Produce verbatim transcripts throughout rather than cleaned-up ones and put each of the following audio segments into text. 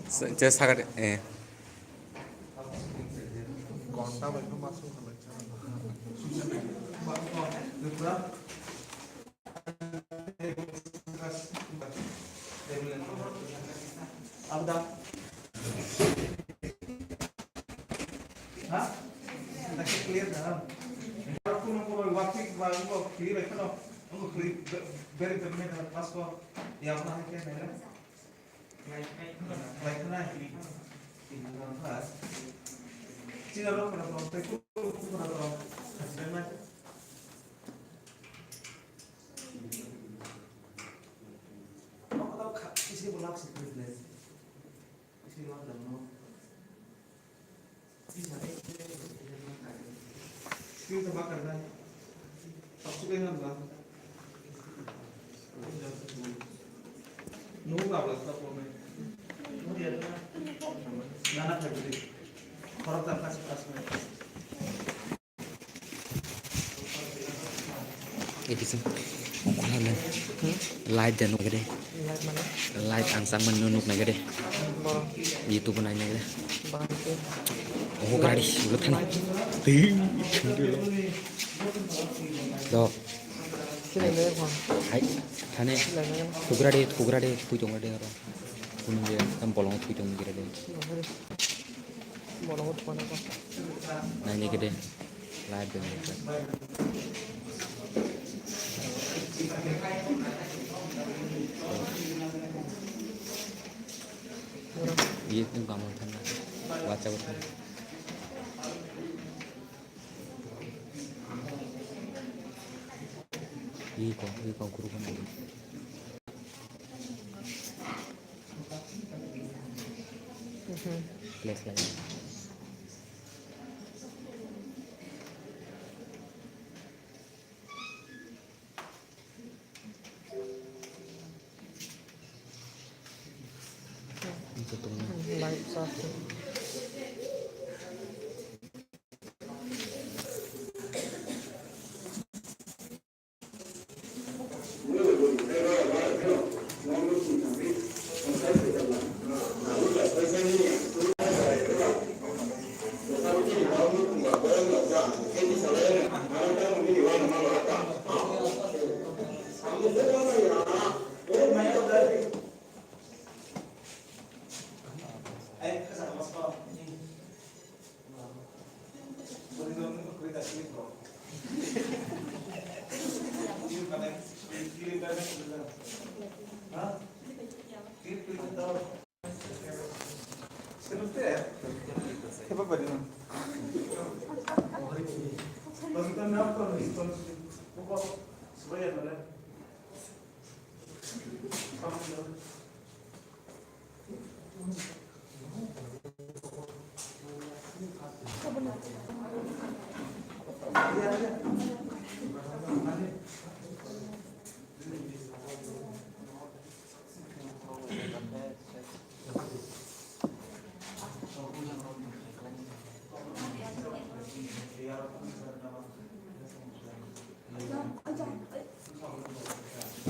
Je sakari, eh. Abda. Ha? Clear da. Kuno kuno wakti ba ulo clear khano. Ulo clear, very good, pass ko. Ya, apa hai ke? Ekising ongkha le live de nuk de. Live mane? Live ang chang mani nuk nai de. Borok. YouTube nai nai de. Borok ke. Oho gari ulo thani. Ting. Do. Sini le phone. Hai. Thane. Sini le. Thugra de, thugra de, thui tong de oro. Kunu je tam bolong thui tong de. Bolong thui na ko. Nai nai de. Live de. Ye tu kamu thana. Bacha ko thana. Ye ko, ye ko guru ko nai. Place lagi. Light satu.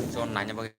Chon nanya bagwi.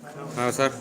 Ah, sir.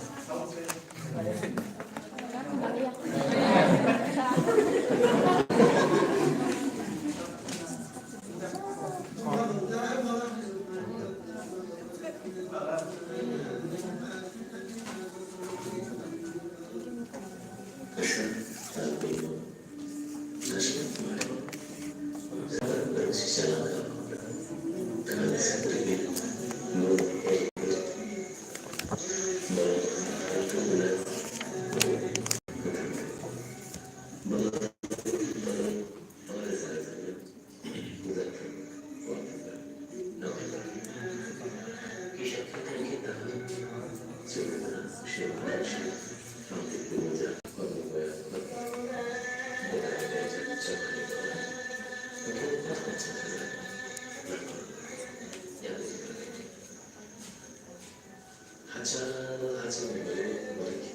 Hachal hachal ni bwrwi bwrwi khe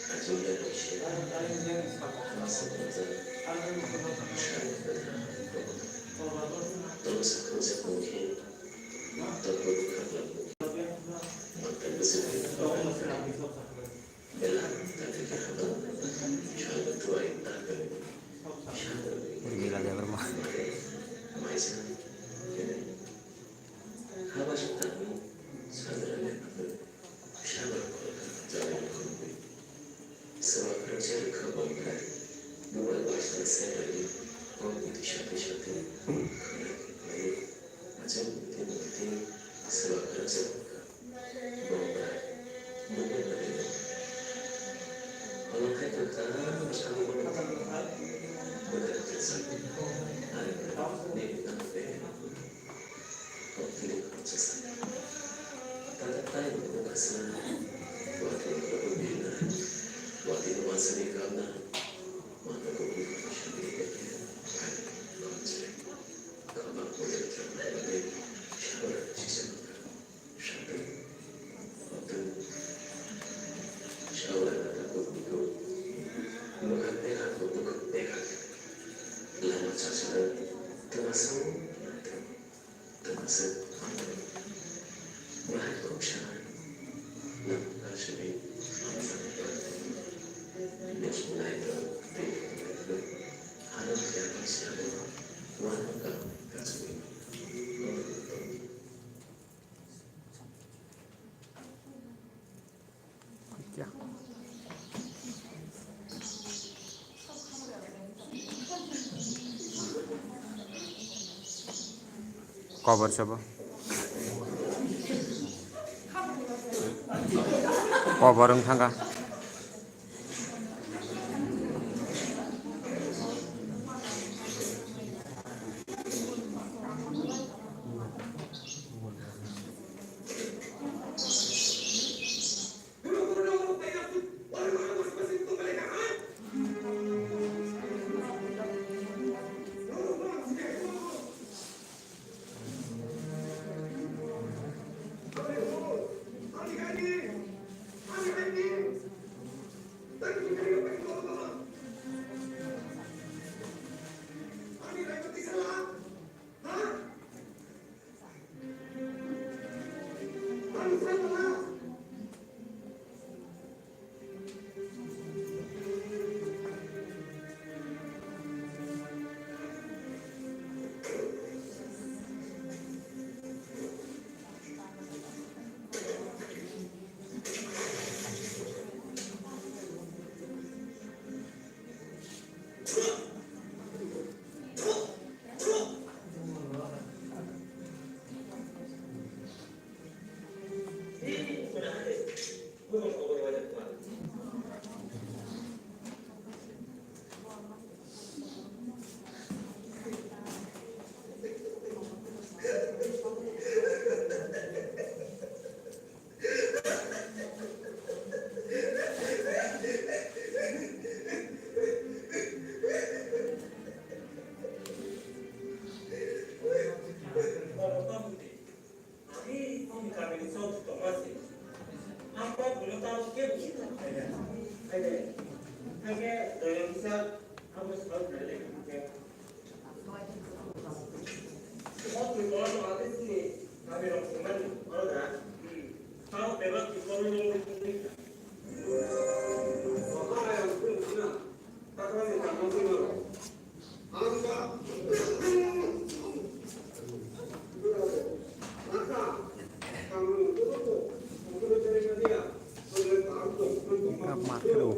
hachal ya kaisa hachal kaisa tong sakang sakang khe tong bwkhak lamung mata bwswk ni bela tata khe habang salbwtwai ta kwrwi Gila dia berma. Maisa haba swk tangwi sadra le Sabo khoroksa chawai rwkha mui. Swbakra cherwkha bongkha. Bubai baisal serani kokni tisate sate khwlai khwlai achai muti muti swbakra cherwkha bongkha. Bubai bai rwkha. Omo khai kwtal bwskango bwkha kwchak. Are nini tamo be. Lama chasana twmasao nangtong. Twmaswk hambai. Bahai kok sanai. Nang kasui hambai. Nini naitong tei hambai. Hano kaya kaisa bo. Wano kang kasui. Kobor sabo. Kobor wng thangkha. Ani, ani kamini chwng tongma se. Ang kok buino tamo kebo sitha khaina. Haide, haide, doyang kisa abo sal khaile khe. O twi bono abo sini kami rok tongmani, oro da. Hmm. Kap ma khe do.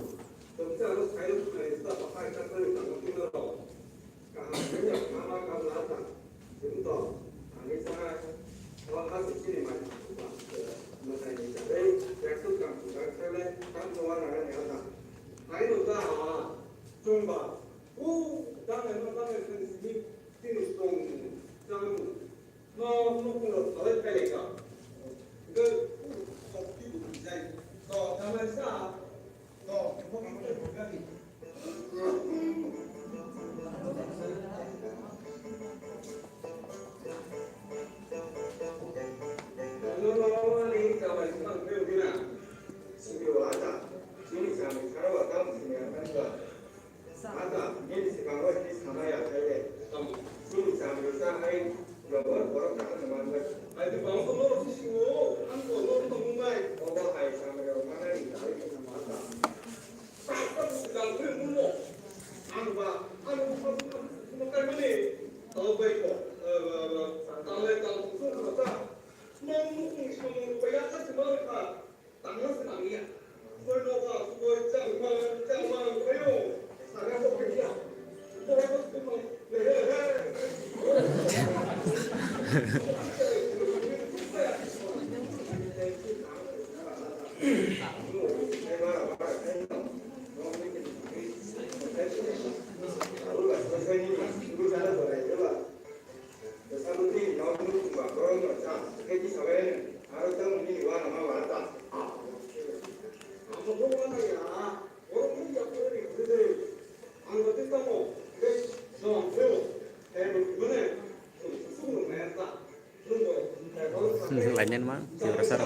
Lainai ma, tiwara sar.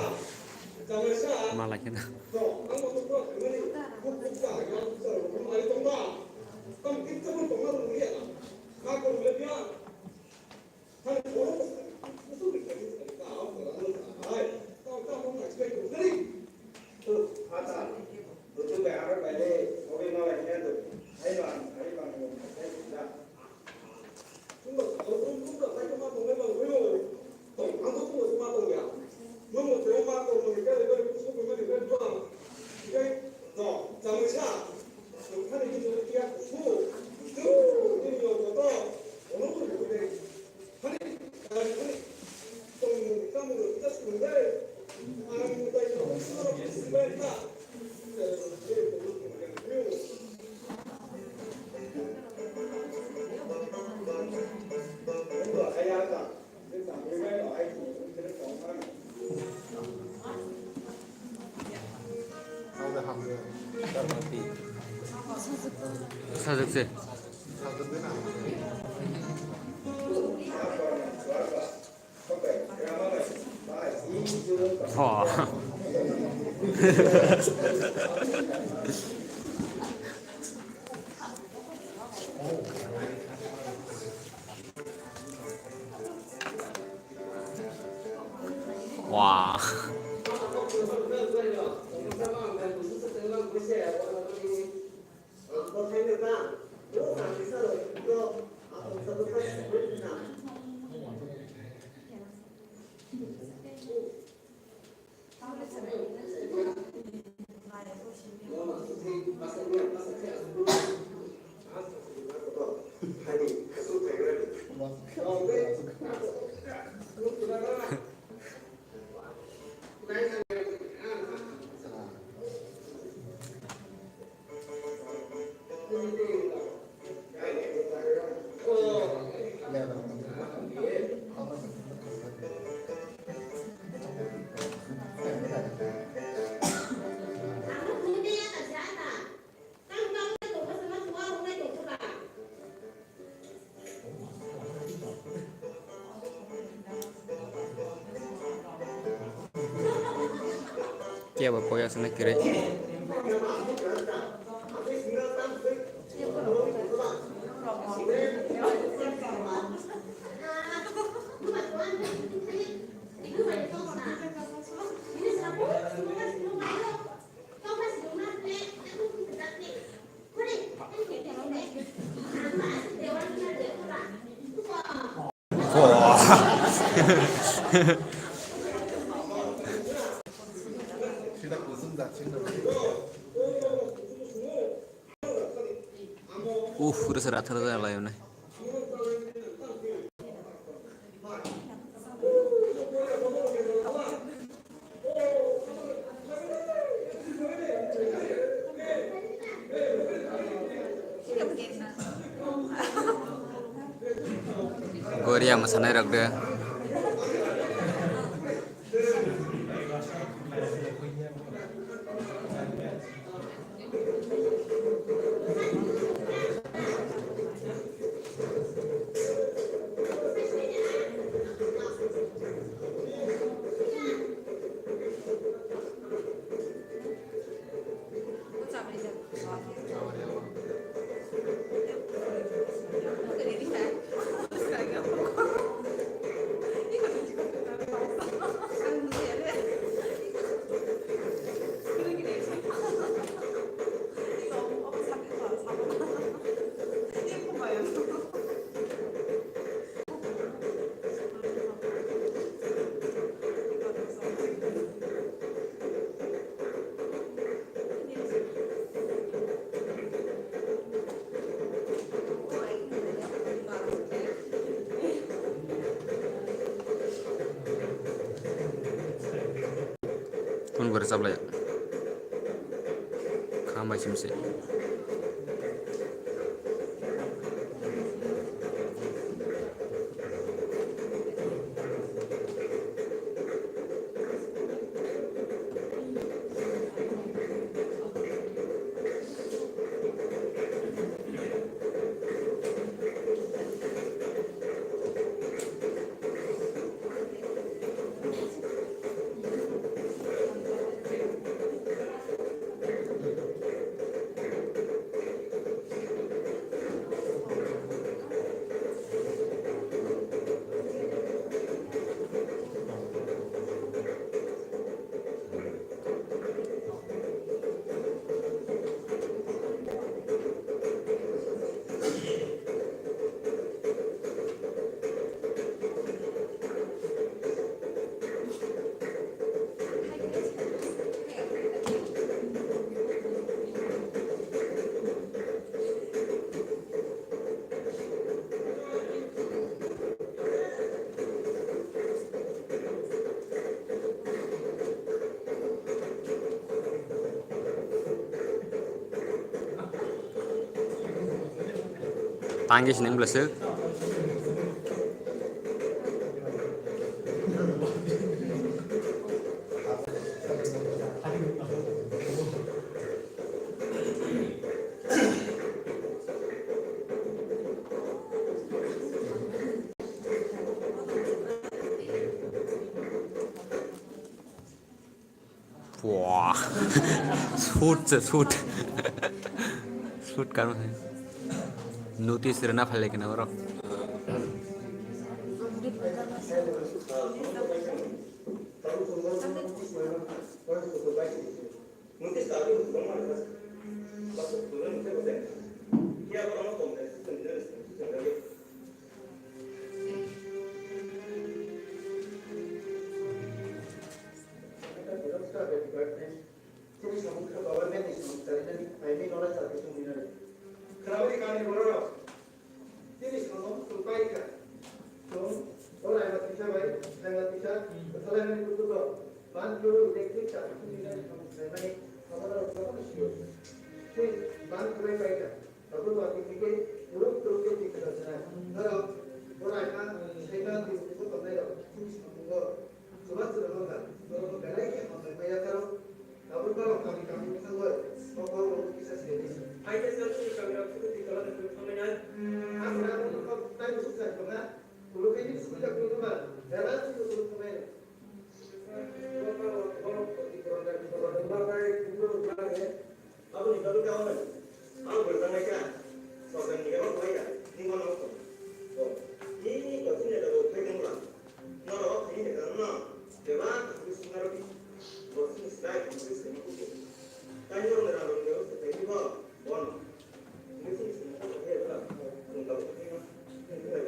Ma lainai na. Sajak se. Oh. Wah. Kebo koya sene kere. Uff, pura sara thara jala yone. Goria mwsanairok de. Phone bo rwchap lai. Kha mai sim se. Tangki sining belai swk. Puah. Shoot se, shoot. Shoot karwi. Notice rwna phailai kheno oro. Chini samung khe government ni samung charinani phaimani nono chati tongwinani. Khwnabadi kami bororok, chini samung chwng paikha. Chwng o laima tisa bai, laima tisa, bwthalaimani kuchugo, ban khe o electric chati tongwinani samung khlaimani, abono rok jotono sio. Tei ban kwlai paikha. Abo ba tini khe borok twrwk tei twi kwtal sana. Norok bo laima, saima twi bo tongnai rok chini samungo chuba chuba wngkha. Norokno belai khe hambai maya karo. Abo borok kami kami bwskango o kok rok kisa se di. Hai khe chwng chini kami rok chini twi kwtal ni thangwi nai. Ang abo kok tai bwswk sai tongnai. Ulo khe ni subida kwrwngma bera chini ulo tongnai. Aboni bagwi khe ang, ang bo tangnaikha, sokanni eba khlaiya, nini uanw tong. Nini kothini eba bo khlai tongla, norok o khaini eba no, bebak khe swngnarwdi, bo chini slai khe swngnarwdi. Tei norokni rang rokni eba se khaidi bo, bono. Nini chini swngnarwdi khe eba, chwng tabuk khaima, chwng khlai.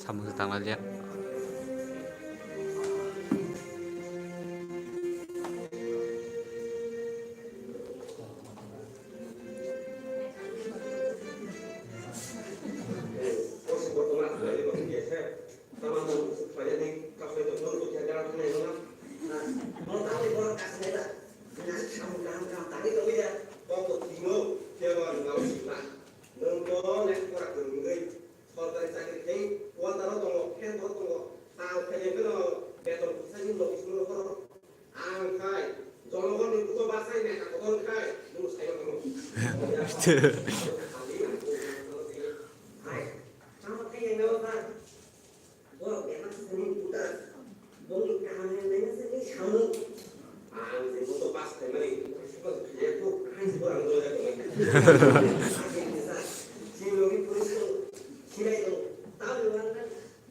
Tamo se tanglalia. Sorkari chakri khai quarter o tongo, fan o tongo, tal khai phano beton kwchajak ni logi simi rok. Ang khai jonogoni buto bachai nai ka kotor khai, nung sai rok. Hai, tamo khai yang dawa khai. Borok belai khe sini puta. Bongni kaham yang lain sini samu. Ang je buto pas khai mani, sukha khe ko, hai se borok ang doja ko. Sini logi police ko, sini ko, tahu kan?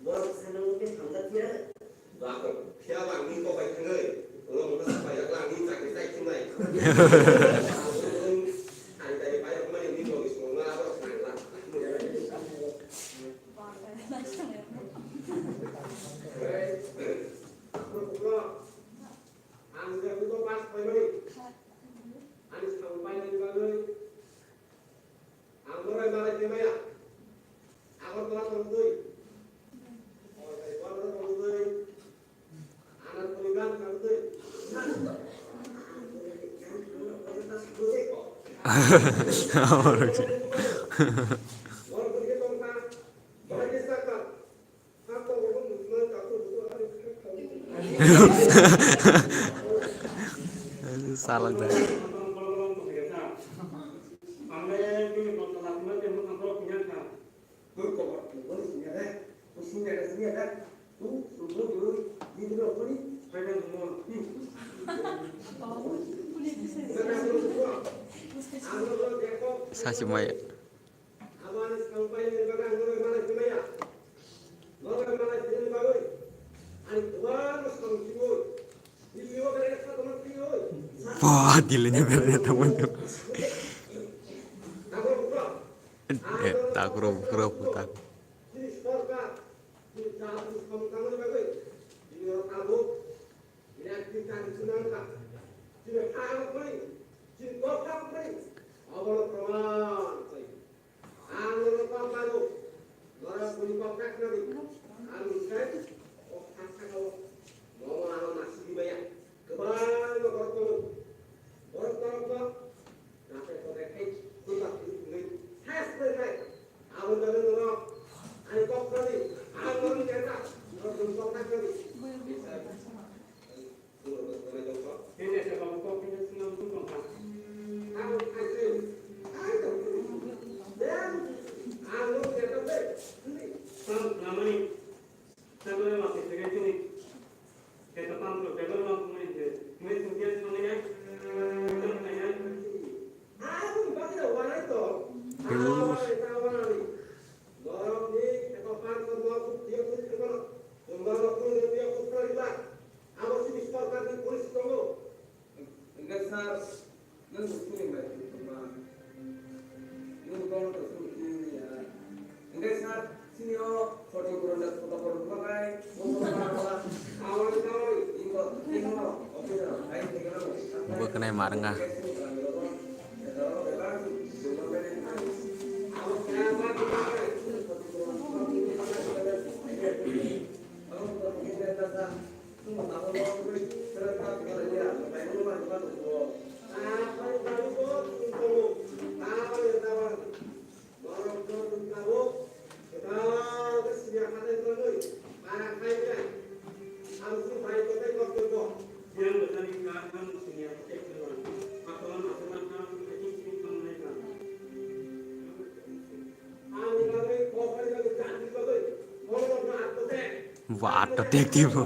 Borok sana mungkin hamzat ya. Bakho, phiya ba ang ni kok bai thangwi, ulo mungsa pai yakla ang ni chakri chai thumnai. Ang tari pai rok mani ni logi songma abo nangla. Ang je buto pas pai mani. Ani samung pai nani bagwi. Ang borai malai khe maya. Agartala tongtwi. Orai Borno tongtwi. Anand Purigan tongtwi. Borok khe tongkha. Borok khe sakha. Salak dah. Sachi maya. Wah, dilanya beranya teman tu. Eh, tak kuro, kuro, tak. Ang nono kok mano, norok bini kok kakhwladi. Ang hwnkhe kok kha sakao, momo ano masini maya. Kwbangma borok tongo. Borok norokno natai kotai khai kwtal kwrwi wngwi saya swkang khai. Aboni bagwi norok ani kok khwladi. Ang norokni kaka, norok bini kok kakhwladi. Hwnkhe sir, nwng bo sini bai tongma. Nwng bono to sini ya. Hwnkhe sir, sini o forty four hundred forty four bagai, Bo kwnai ma rwngkha. Bo atta tek twi bo.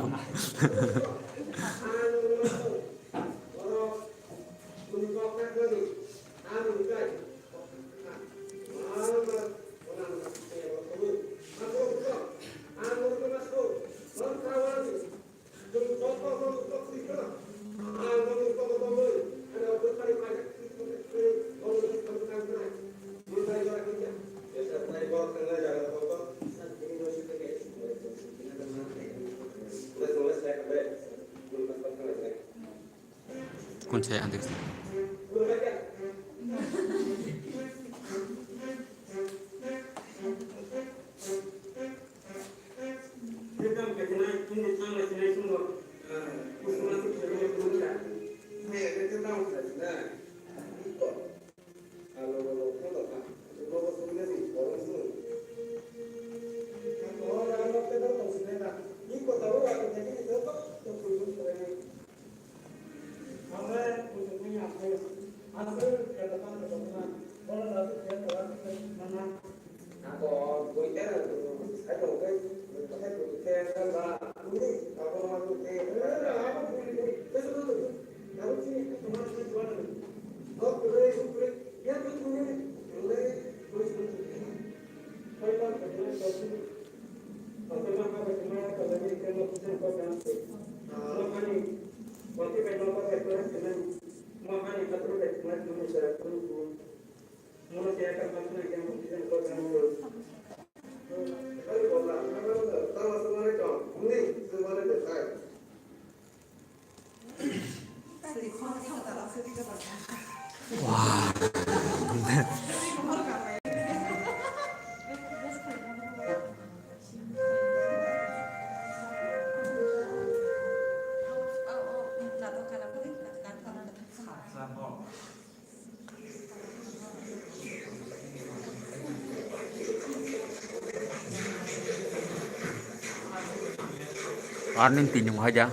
Kun saya antik sih. Arning tinjung haja.